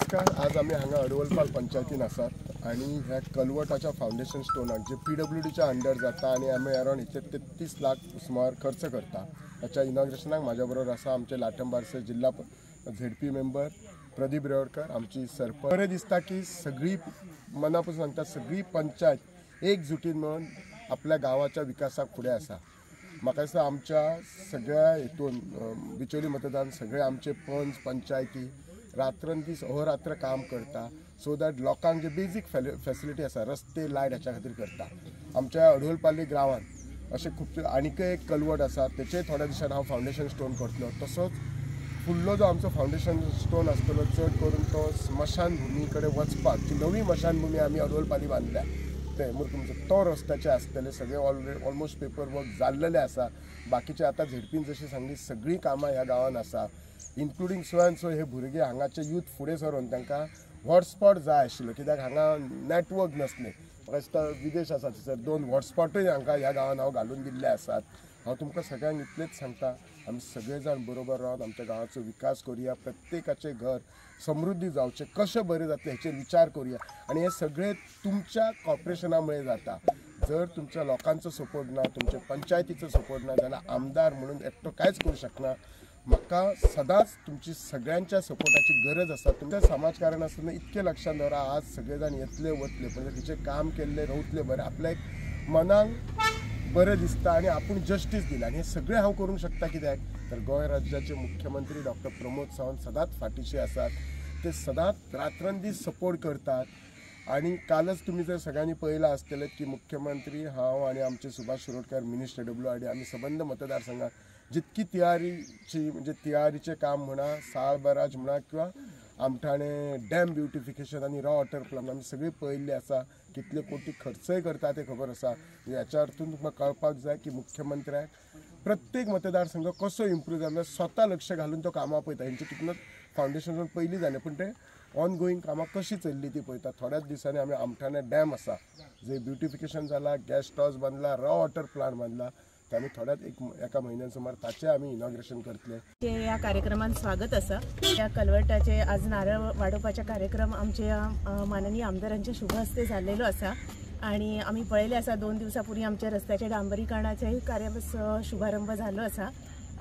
नमस्कार, आज आमी हांगा अडवलपाल पंचायतीन आसात आनी ह्या कलवटाच्या फावंडेशन स्टोनाक जे PWDच्या अंडर जाता आनी आमी अरावंड हेचेर 33 लाख सुमार खर्च करता. ताच्या इनॉग्रेशनाक म्हाज्या बरोबर आसा आमचे लाटंबारसे जिल्हा ZP member Pradeep Revodkar, आमची सरपंच. बरें दिसता की सगळी मना पसून सांगता, सगळी पंचायत एकजुटीन मेळून आपल्या गांवाच्या विकासाक फुडें आसा. म्हाका दिसता आमच्या सगळ्या हेतून बिचोली मतदान सगळे आमचे पंच पंचायती रात्रंदीस अहोरात्र काम करता, सो that लोकांक जे बेजीक फॅसिलिटी आसा, रस्ते, लायट हाच्या खातीर करता. आमच्या अडवलपाली गांवांत अशें खूब आनीकय एक कलवट आसा, तेचेय थोड्या दिसान हांव फावंडेशन स्टोन करतलो. तसोच फुडलो जो आमचो फावंडेशन स्टोन आसतलो चड करून तो स्मशानभुमी कडेन वचपाक, जी नवी स्मशानभुमी आमी अडवलपाली बांदल्या ते मुरकुमचो तो रस्त्याचे आसतले. सगळे ऑलरेडी ऑलमोस्ट पेपर वर्क जाल्लेले आसा. बाकीचे आतां झेडपीन जशें सांगली सगळीं कामां ह्या गांवांत आसा, इन्क्लुडींग सो एंड सो हे भुरगे हांगाचे यूथ फुडें सरून तांकां हॉटस्पॉट जाय आशिल्लो, कित्याक हांगा नॅटवर्क नासलें. म्हाका दिसता विदेश आसा थंयसर 2 हॉटस्पॉटूय हांकां ह्या गांवांत हांव घालून दिल्ले आसात. हांव तुमकां सगळ्यांक इतलेंच सांगता, आमी सगळे जाण बरोबर रावन आमच्या गांवाचो विकास करुया, प्रत्येकाचें घर समृद्धी जावचें, कशें बरें जातलें हेचेर विचार करुया. आनी हें सगळें तुमच्या कॉपरेशना मुळे जाता. जर तुमच्या लोकांचो सपोर्ट ना, तुमच्या पंचायतीचो सपोर्ट ना जाल्यार आमदार म्हणून एकटो कांयच करूं शकना. म्हाका सदांच तुमची सगळ्यांच्या सपोर्टाची गरज आसा. तुमच्या समाजकारण आसतना इतकें लक्षांत दवरा, आज सगळे जाण येतले वतले, पण तिचें काम केल्लें रवतले बरें, आपल्या एक मनाक बरें दिसता आनी आपूण जस्टीस दिला. आनी हें सगळें हांव करूंक शकता कित्याक तर गोंय राज्याचे मुख्यमंत्री डॉक्टर प्रमोद सावंत सदांच फाटीशी आसात, ते सदांच रात्रंदीस सपोर्ट करतात. आनी कालच तुमी जर सगळ्यांनी पळयलां आसतलें की मुख्यमंत्री, हांव आनी आमचे सुभाष शिरोडकर मिनिस्टर WRD आमी सबंद मतदारसंघात जितकी तियारीची म्हणजे तियारीचें काम म्हणा, साळ बराज म्हणा किंवा आमठाणे डॅम ब्युटिफिकेशन आनी रॉ वॉटर प्लांट आमी सगळी पळयल्ली आसा. कितले कोटी खर्चय करता ते खबर आसा. हेच्या अर्थून तुमकां कळपाक जाय की मुख्यमंत्र्याक प्रत्येक मतदारसंघ कसो इम्प्रूव जाला स्वता लक्ष घालून तो कामां पळयता. हेंचे कितलो फावंडेशन पयलीं जालें, पूण ते ऑनगोईंग कामां कशी चल्ली ती पळयता. थोड्याच दिसांनी आमी आमठाणे डॅम आसा जे ब्युटिफिकेशन जाला, गॅस्ट हावस बांदला, रॉ वॉटर प्लांट बांदला, ते आमी थोड्याच एका म्हयन्यान सुमार ताचें आमी इनॉग्रेशन करतले. ह्या कार्यक्रमात स्वागत आसा. ह्या कलवटाचे आज नारळ वाडोवपाचे कार्यक्रम आमच्या माननीय आमदारांच्या शुभ हस्ते जाल्लेलो आसा. आनी आमी पळयलें आसा 2 दिवसां पूर्वी आमच्या रस्त्याच्या डांबरीकरणाचेय कार्य शुभारंभ जाल्लो आसा.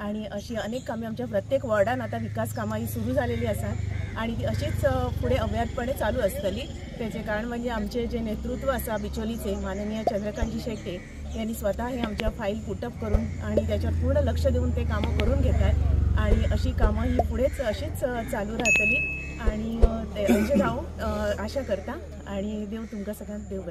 आनी अशी अनेक कामां आमच्या प्रत्येक वॉर्डान आतां विकास कामां ही सुरू जालेली आसात आनी ती अशीच फुडें अव्याहतपणे चालू आसतली. तेचें कारण म्हणजे आमचे जे नेतृत्व आसा बिचोलीचे माननीय चंद्रकांतजी शेट्ये यांनी स्वतः हे आमच्या फाईल पुटअप करून आणि त्याच्यावर पूर्ण लक्ष देऊन ते कामं करून घेतात आणि अशी कामं ही पुढेच अशीच चालू राहतली आणि अशें हांव आशा करता. आणि देव तुमकां सगळ्यांक देव बरें.